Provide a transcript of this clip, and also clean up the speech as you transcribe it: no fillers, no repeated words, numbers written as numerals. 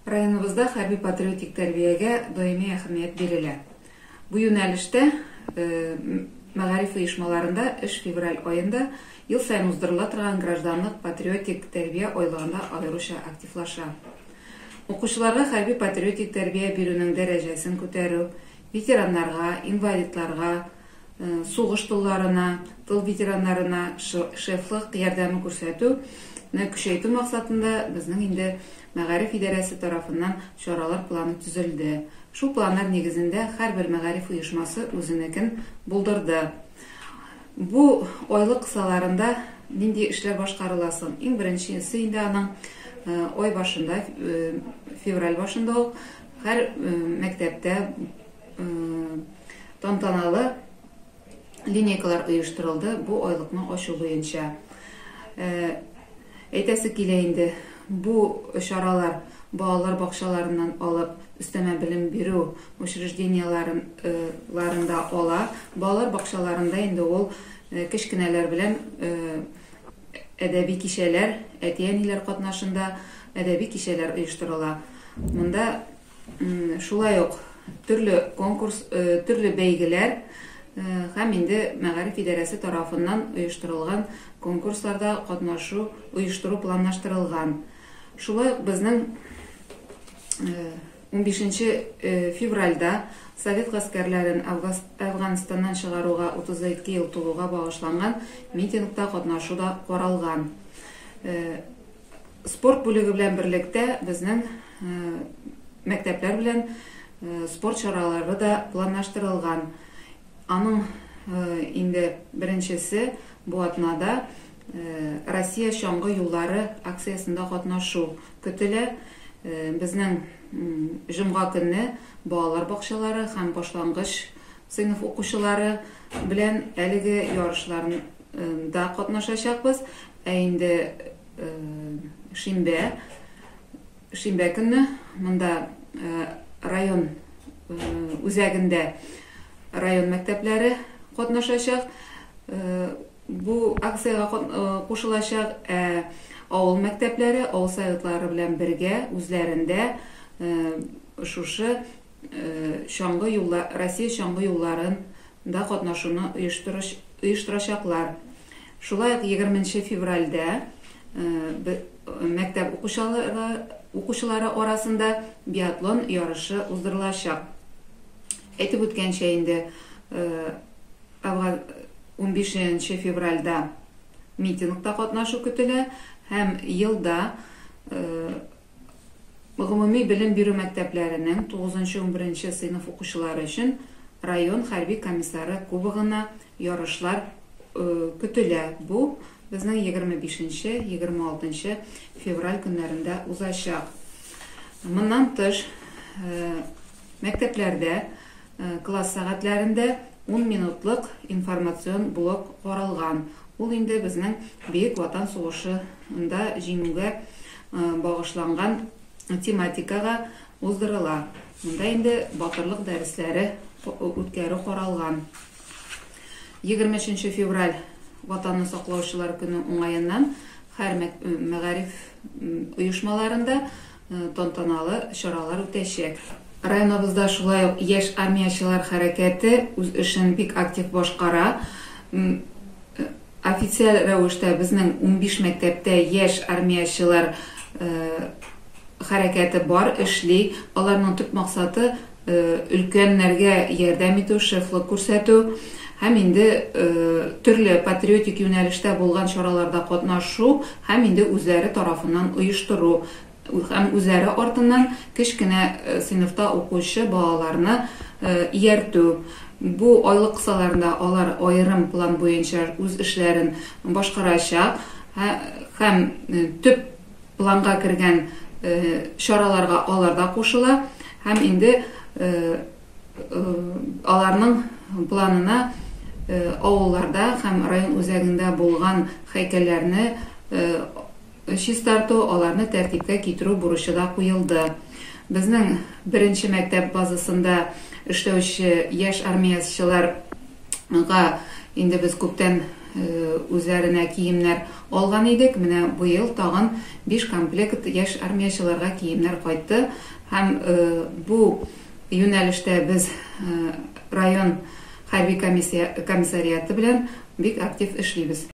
Районыбызда хәрби-патриотик тәрбиягә даими әһәмият бирелә. Бу юнәлештә мәгариф оешмаларында эш февраль аенда ел саен уздырыла торган гражданлык патриотик тәрбия айлыгында аеруча активлаша. Укучыларга хәрби-патриотик тәрбия бирүнең дәрәҗәсен күтәрү, ветераннарга, инвалидларга, сугыш толларына, тыл ветераннарына шефлык ярдәме күрсәтүне көчәйтү максатында безнең инде мәгариф идарәсе тарафыннан чаралар планы төзелде. Шул планнар нигезендә һәрбер мәгариф оешмасы үзенекен булдырды. Бу айлык кысаларында нинди эшләр башкарыла соң? Иң беренчесе инде аның ай башында, февраль башында ук һәр мәктәптә тантаналы линейкалар оештырылды бу айлыкны ачу буенча. Әйтәсе килә инде, бу чаралар балалар бакчаларыннан алып өстәмә белем бирү учреждениеләрендә ала. Балалар бакчаларында инде ул кечкенәләр белән әдәби кичәләр, әти-әниләр катнашында әдәби кичәләр оештырыла. Монда шулай ук төрле конкурс, төрле бәйгеләр һәм инде мәгариф идарәсе тарафыннан оештырылган конкурсларда катнашу оештыру планлаштырылган. Шулай ук безнең 15 февральдә совет гаскәрләрен Әфганстаннан чыгаруга 32 ел тулуга багышланган митингта катнашу да каралган. Спорт бүлеге белән берлектә безнең мәктәпләр белән спорт чаралары да планлаштырылган. Аның инде беренчесе бу атнада Россия чаңгы юллары акциясендә катнашу көтелә. Безнең җомга көнне балалар бакчалары һәм башлангыч сыйныф укучылары белән әлеге ярышларда катнашачакбыз. Ә инде шимбә көнне монда район үзәгендә район мәктәпләре катнашачак. Бу акциягә кушылачак, ә авыл мәктәпләре, авыл советлары белән бергә үзләрендә шушы чаңгы юллар, Россия чаңгы юлларында катнашуны оештырачаклар. Шулай ук 20 февральдә мәктәп укучылары арасында биатлон ярышы уздырылачак. Әйтеп үткәнчә инде, 15 февральдә митингта катнашу көтелә һәм елда гомуми белем бирү мәктәпләренең 9-11 сыйныф укучылары өчен район хәрби комиссары кубогына ярышлар көтелә. Бу безнең 25-26 февраль көннәрендә узачак. Моннан тыш, мәктәпләрдә класс сәгатьләрендә 10 минутлык информацион блок каралган. Ул инде безнең Бөек Ватан сугышында җиңүгә багышланган тематикага уздырыла. Монда инде батырлык дәресләре үткәрү каралган. 23 февраль Ватанны саклаучылар көне уңаеннан һәр мәгариф оешмаларында тантаналы чаралар үтәчәк. Районыбызда шулай ук яшь армиячеләр хәрәкәте үз эшен бик актив башкара. Официаль рәвештә безнең 15 мәктәптә яшь армиячеләр хәрәкәте бар, эшли. Аларның төп максаты өлкәннәргә ярдәм итү, шефлык күрсәтү һәм инде төрле патриотик юнәлештә булган чараларда катнашу һәм инде үзләре тарафыннан оештыру һәм үзләре артыннан кечкенә сыйныфта укучы балаларны ияртү. Бу айлык кысаларында алар аерым план буенча үз эшләрен башкарачак һәм төп планга кергән чараларга алар да кушыла һәм инде аларның планына авылларда һәм район үзәгендә булган һәйкәлләрне чистарту, аларны тәртипкә китерү бурычы да куелды. Безнең беренче мәктәп базасында эшләүче яшь армиячеләргә инде без күптән үзләренә киемнәр алган идек. Менә быел тагын 5 комплект яшь армиячыларга киемнәр кайтты. Һәм бу юнәлештә без район хәрби комиссариаты белән бик актив эшлибез.